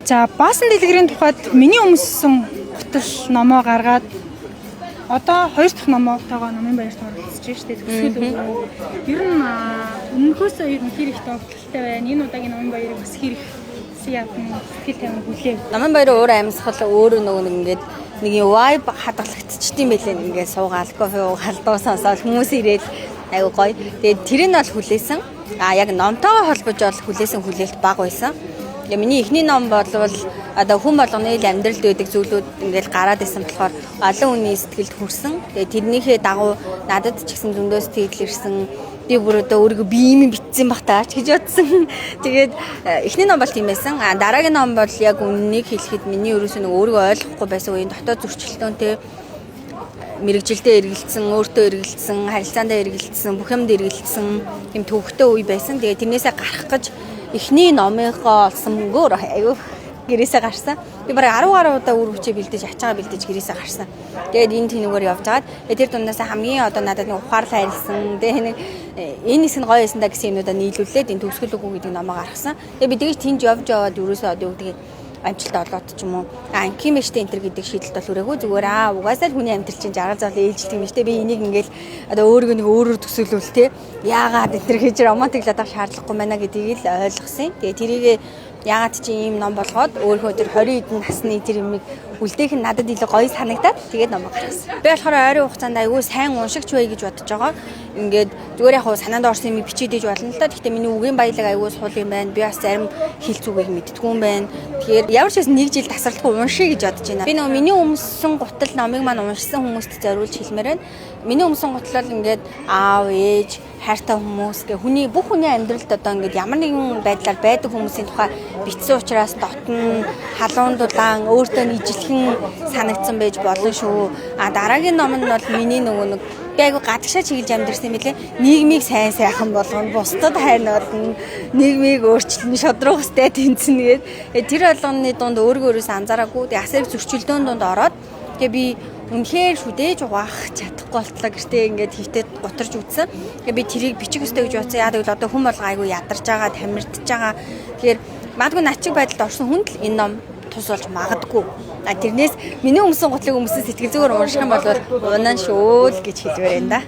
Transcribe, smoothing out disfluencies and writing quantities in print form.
За, Баасан дэлгэрийн тухайд миний өмссөн гутал номоо гаргаад одоо хоёр дахь номоотойгоо номын баярт оролцож штэ, төгсгөл өгөө. Ер нь өмнөхөөсөө ер нь хэр их догтлолтой байна? Энэ удаагийн номын баярыг бас хэр их яадан сэтгэл тавин хүлээв? Номын баяр өөр амьсгал, өөрөө нөгөө нэг ингээд нэг юм vibe хадгалагдчихдсан байлээ, ингээд суугаал, кофе уугаал, дуу сонсоол, хүмүүс ирээл айгу гоё. Тэгээд тэр нь бол хүлээсэн. А яг номтойгоо холбож бол хүлээсэн хүлээлт бага байсан. Тэгээ миний эхний ном болвол одоо хүн болгоны л амьдралд байдаг зүйлүүд ингээл гараад исэн болохоор олон хүний сэтгэлд хүрсэн. Тэгээ тэрнийхээ дагуу надад ч гэсэн зөндөө сэтгэл ирсэн. Би бүр одоо өөрийгөө би юм битсэн бах таа ч гэж бодсон. Тэгээд эхний ном бол тийм байсан. А дараагийн ном бол яг үнэнийг хэлэхэд миний ерөөсөө нэг өөрийгөө ойлгохгүй байсан үеийн дотоод зөрчилдөөнтэй, мэргэжилдээ эргэлдсэн, өөртөө эргэлдсэн, харилцаандаа эргэлдсэн, бүх юмд эргэлдсэн тийм төвөгтэй үе байсан. Тэгээ тэрнээсээ гарах гэж эхний номынхоо олсон мөнгөөр айгүй гэрээсээ гарсан. Би бараг 10 гаруй удаа үр хүчээ бэлдэж, ачаагаа бэлдэж гэрээсээ гарсан. Тэгээд энэ тэнүүгээр явж агаад тэр дундаас хамгийн одоо надад нэг ухаарлал хайрлсан. Тэгээ нэг энэ хэсэг нь гоё байсан да гэсэн юмнуудаа нийлүүлээд энэ төгсгөл үгүй гэдэг номоо гаргасан. Тэгээ би тэгж тэнд явж яваад ерөөсөө одоо юу гэдгийг амжилт олоод ч юм уу. А инкимэштэй энтер гэдэг шийдэлт бол хүрээгүй, зүгээр аа угаасаа л хүний амьдрал чинь жаргал зал ээлжлэх юм штэ, би энийг ингээл одоо өөрийгөө нэг өөрөөр төсөөлвөл те яагаад энтер гэж романтиклаад авах шаардлагагүй байна гэдгийг л ойлгосон. Тэгээ тэрийг яагаад чи ийм ном болгоод өөрийнхөө тэр 20 хэдэн насны тэр юмыг үлдээх нь надад илүү гоё санагдаад тэгээд ном гаргасан. Би болохоор ойрын хугацаанд айгүй сайн уншигч бай гэж бодож байгаа. Ингээд зүгээр яг хуу санаанд орсон юм бичээд иж болно л да. Гэхдээ миний үгийн баялаг айгүй сул юм байна. Би бас зарим хэл зүгийг мэддэггүй юм байна. Тэгэхээр ямар ч байсан нэг жил тасралтгүй уншия гэж бодож байна. Би нөгөө миний өмссөн гутал номыг маань уншсан хүмүүст зориулж хэлмээр байна. Миний өмссөн гутлал ингээд аав, ээж, хайртай хүмүүс гэх хүний бүх хүний амьдралд одоо ингээд ямар нэгэн байдлаар байдаг хүмүүсийн тухай бичсэн учраас дотн, халуун дулаан, өөртөө нийжлэхэн санагдсан байж болно шүү. А дараагийн ном нь бол миний нөгөө нэг би айгу гадагшаа чиглэж амьдэрсэн юм билээ. Нийгмийг сайн сайхан болгоно, бусдад хайр болно, нийгмийг өөрчилнө, шодрох хөстэй тэнцэнэ гээд тэр болгоны дунд өөрийгөө өөрөөсөө анзаараагүй. Тэгээ асар зөрчилдөөн дунд ороод тэгээ би үнэхээр шүдэж угаах чадахгүй болтлоо, гэртээ ингээд хөвтөд гутарч үтсэн. Тэгээ би тэрийг бичих ёстой гэж бодсон. Яа гэвэл одоо хүн болго айгу ядарч байгаа, тамирдж байгаа. Тэгэхээр магадгүй над чиг байдалд орсон хүнд л энэ ном тус болж магадгүй. А тэрнээс миний өмсөн гутлыг өмсөн сэтгэл зүгээр унших юм бол унан шүү л гэж хэлмээр байна да.